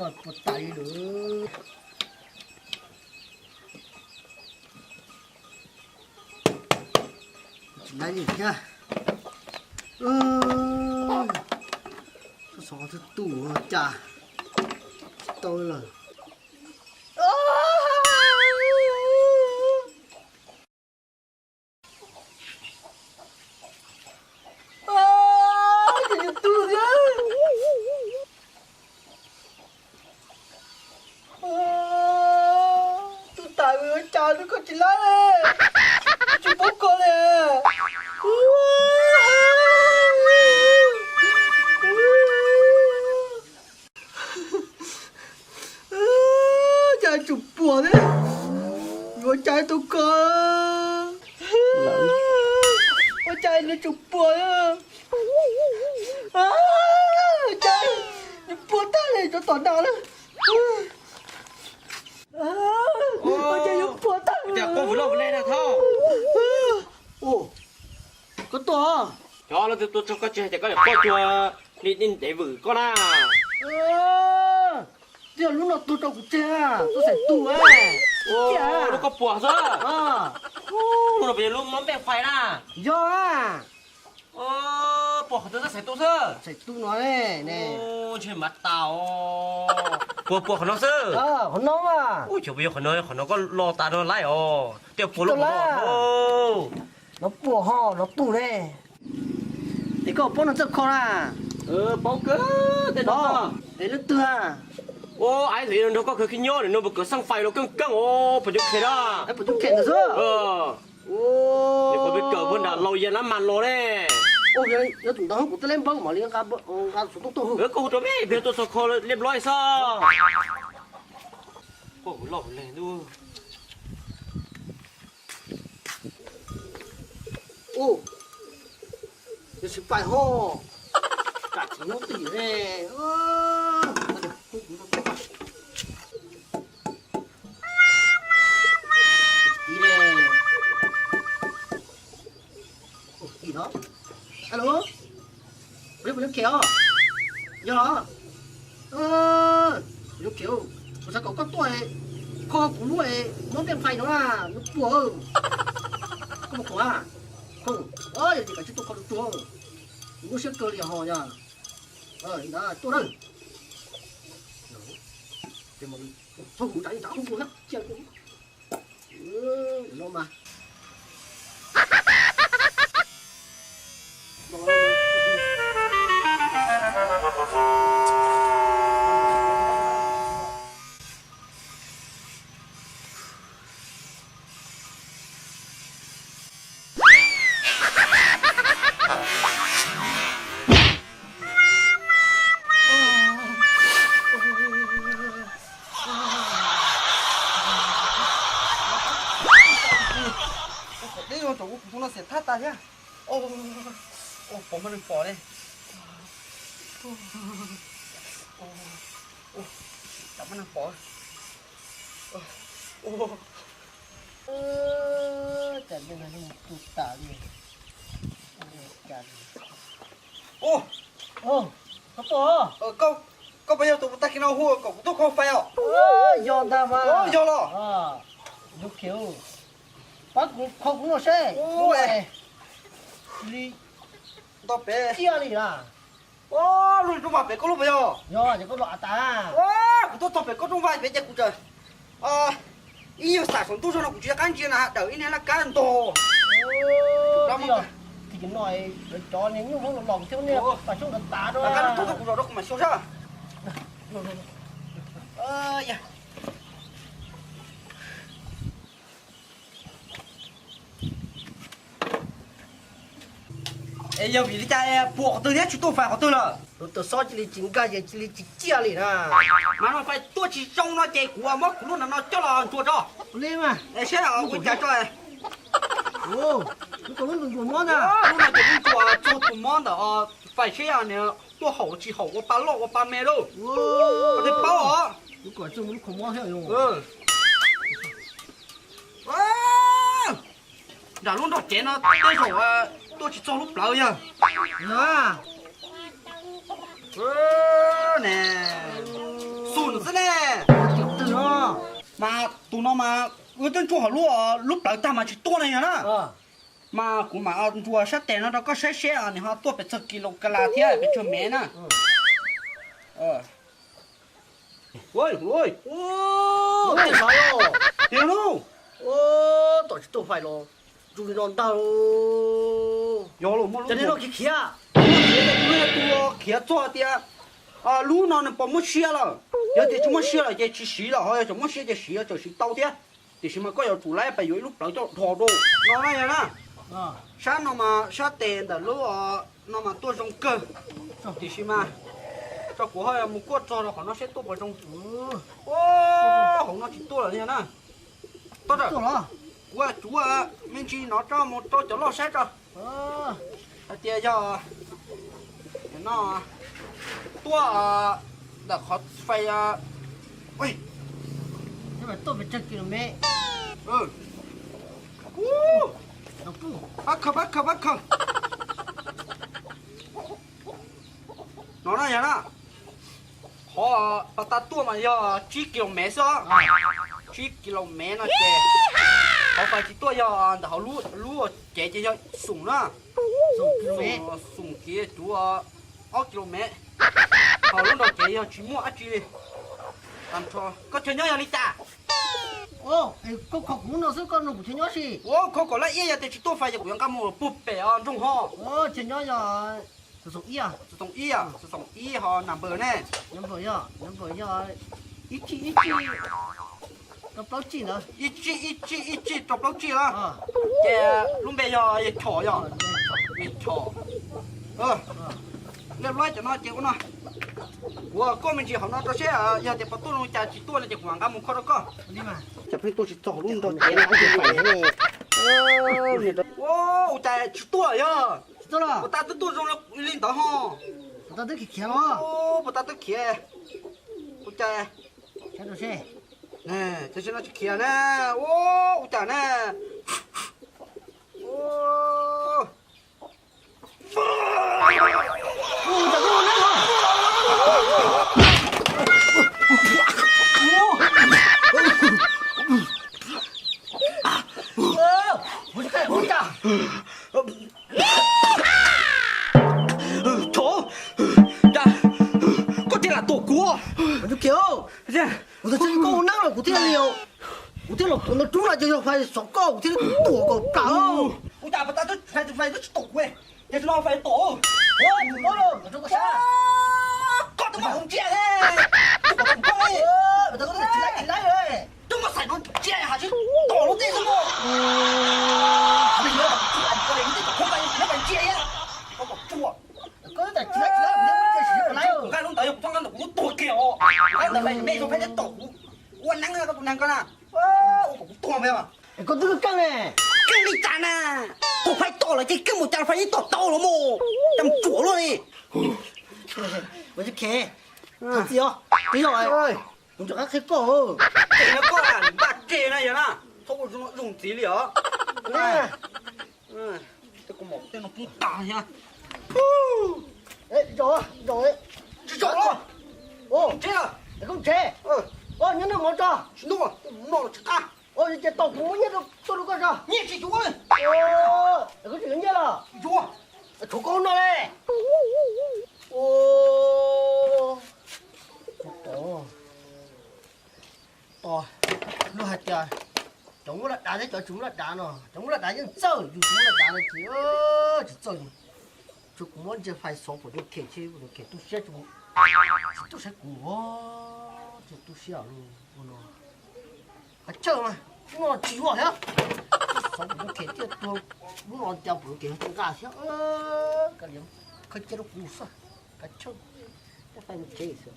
Puas tas li lawm. Tsis laib li thiab. Xov xov twb tu cas tsis tau lawm. Ces yus tu thiab. Tus tawm cas tus koj tsis laib li, tsis pub koj li. Cas tsum puas thiab, yuav cas tau koj, ua cas nws tsum puas, cas nws puas tag li cov tom no na. Ua cas yuav puas tag li. Koj tuaj. Cov lawv tus tuaj txog koj tseg ces koj yuav quaj cuag li ntev vwm koj na. Twb yog lub no tuag rau kuv tseg, tuaj xaim tus. Lub koj puas xwb. Lub no puas yog lub mob npej fais na? Yog. Puas qhov twg xwb, xaim tus xwb? Xaim tus no ne. Ntshe mas tas. Puas puas qhov no xwb? Qhov no. Ua cas puas yog qhov no, qhov no koj lo tas no laib os, tej puas lub qhov no. No puas ho no tus ne. Es koj paub no txawj kho na? Paub kawg tej no. Es leej twg? Ua, ais li no nrog koj khaws khib nyob no puas kawg xeeb fais los keej keej os, puas cov khes na. Puas cov khes ntawd xwb. Qhov peb kawm puag nram laus yas nab mas los ne. Yog tus ntawd kuv twb leb npawb mam li nqa xov tooj tuaj. Koj hu rau peb, peb tuaj txog kho liab nplob xwb. Koj hu loj hu leg ntuj. Yog tsis pais ho, kam tsis nyob tim ne. Tim no. Alo, puas yog Khes os? Yog los. Yog Khes, kuv xav kom koj tuaj kho kuv lub mob npej fais no na, nws puas. Koj puas khoom a? Khoom. Yog ces kav tsij tuaj kho rau tuag, kuv lub siab kawg li ho yog. Tuaj na. Txhob kuv nram ib nram hu cia no mas. Deb zoo, kuv tus no xiam thab tas thiab. Pov muaj neeg pom li. Cas muaj neeg pom. Cas dej no tu tas li. Koj puas yog tus tag kis no hu kom kuv tuaj kho fais os? Yog ntag mas. Yog los. Yog Khes, pab kuv kho kuv no seb. Li nto pem ciaj li na. Lub rooj vag pem koj lub puas yog? Yog ces koj los av tas. Kuv tuaj txog pem koj rooj vag pem ces kuv tseem ib nyuag xam saum ntuj zog no kuv tsis nco qab ntsia na, dawm ib niag laj kab ntog. Tim no cov niag nyuj Hmoob los los thiab niag pas xyoob ntawd tas rau. Laj kab no tuag tau kuv zos rau kuv mam xyuas seb. Es yog vim li cas puas qhov twg thiab tsis tuaj fais qhov twg lawm? Tus tawm xob cia li tsis nkag ces cia li tsis ciaj li na. Mas no fais tuaj tsis zoo no ces kuv muab kuv lub no coj los ntsuas tso. Li mas. Seb ua cas tso. Lub no ces lub ntsuas txog tus mob ntawm fais seb tuaj haum tsis haum ua pa loj ua pa me lauj. Koj thiaj paub os. Nram lub nrog cev no tej zaum tuaj tsis txog lub plawv yog. Ne, xub nws Mas tus no mas wb twb ntsuas hauv lub, lub plawv tag mas tsis tuaj no yog na. Mas kuv mam ntsuas sab tes no rau koj saib seb nws ho tuaj pes tsawg kis los kas las thiab pes tsawg mev na. Tiag lauj, tom tsis tuaj fais los zoo li no ntag. Yog los muaj lub, no khiav, khiav txog tias lub no nws puas muaj siab lawm. Yog tias tsis muaj siab lawm ces tsis siv lawm, ho yog tseem muaj siab ces siv, tseem siv tau thiab. Tiam sis mas koj yuav tsum laib pes yuav ib lub plawv coj dhos rau no na yog na. Sab no mas sab tes ntawm lub no mas tuaj zoo kawg. Tiam sis mas tso kuv ho mus kuaj txog rau qhov no seb tuaj puas zoo. Hauv no tsis tuaj lawm yog na. Kuv cuav me ntsis no coj mus rau cov loj saib tso. Hais tias yog no tuaj ntawm qhov fais, tuaj pes tsawg kis los mev. Pab khaws, pab khaws, pab khaws. No na yog na, qhov pas tas tuaj mas yog tsib kis los mev xwb. Tsib kis los mev no ces qhov fais tsis tuaj yog ntawm hauv lub cev ces yog xoom na. Xoom kiv cuv ob kis los mev. Ho lub nrog cev yog tsis muaj dab tsi li. Koj chaw nyob yog li cas? Koj kho kuv no xwb koj nug kuv chaw nyob si. Ua kho kom laj iab, yog tias tsis tuaj fais ces kuv yuav nqa mus puag pem nroog ho. Chaw nyob yog xoom ib, xoom ib, xoom ib ho nam npawm ne? Nam npawm yog, nam npawm yog ib tsij ib tsij rau plaub tsij ntawd. Ib tsij ib tsij ib tsij rau plaub tsij lawm. Ces lub npe yog Yawg Chom yog? Yawg Chom. Liab loib cov no ces ua no, kuv kuaj me ntsis hauv no rau seb yog tias puas tuaj zoo li cas, tsis tuaj no ces kuv mam nqa mus kho rau koj. Cas pheej tuaj tsis txog lub nrog cev no. Ua cas tsis tuaj yog? Puas tas twb tuaj zoo li ntawd ho? Puas tas twb khiav? Ua cas, tam sim no tsis khiav na? Ua cas na? Thov, cas koj thiaj lam tuam kuv? Kuv twb tsis koj ua neeb los kuv thiaj li, kuv thiaj los tuam nrog rub no ces yog fais xov koj kuv thiaj li tuam kom plam. Ua cas pas tas twb fais, fais twb tsis tuam kuv, ces tsis no fais tuam. Koj twb muaj hauv ntsia, tuam kom tau koj li. Twb muaj xaim no ntsia has tsis tom lub teb xwb. Ntsia, nqa lub ntawd yog kuv txhob nqa ntawm kuv lub tuag kiag os. Nqa ntawd fais me zoo fais teb tom kuv. Ua neeb koj tus neeg koj na, ua kom kuv tuag npeb. Koj twb keej ne, keej li cas na? Tus fais tom lawm ces keej mus cas fais ib tom tau los mus, cas mus tsuam luaj li. Ua tsis khe, txiv os, twb yog kuv nrog qab qhia koj. Koj npaj tseg na yog na, txhob ua zoo ntxiv li os. Tej kuv mom tej no poob tas thiab. Zaum, zaum, tsis zaum los. Tsev, koj tsev, nyob noj mov tso. Tsis noj, noj tsis qab. Ces tau kuv muab nyiaj tuaj rau koj tso. Nyiaj tsis yuav li. Koj tsis yuav nyiaj los? Yuav. Tshuav koj no le. Tos, luag hais tias cov muab laj dav thiab cov tsis muab laj dav no, cov muab laj dav yeej txawj, yus tsis muab laj dav no ces tsis txawj. Tsuas kuv muab ntsia fais xov pum tus khem, tsis pum tus khem tu siab, tsis tu siab kuv, tsis tu siab lus ua no. Qhov chaw mas no tsis yuav thiab, xov pum tus khem thiaj tuag, lub no cas pum tus khem tsis nqa thiab. Kav liam, khaws cia rau kuv xwb, qhov chaw, fais mus tsev xwb.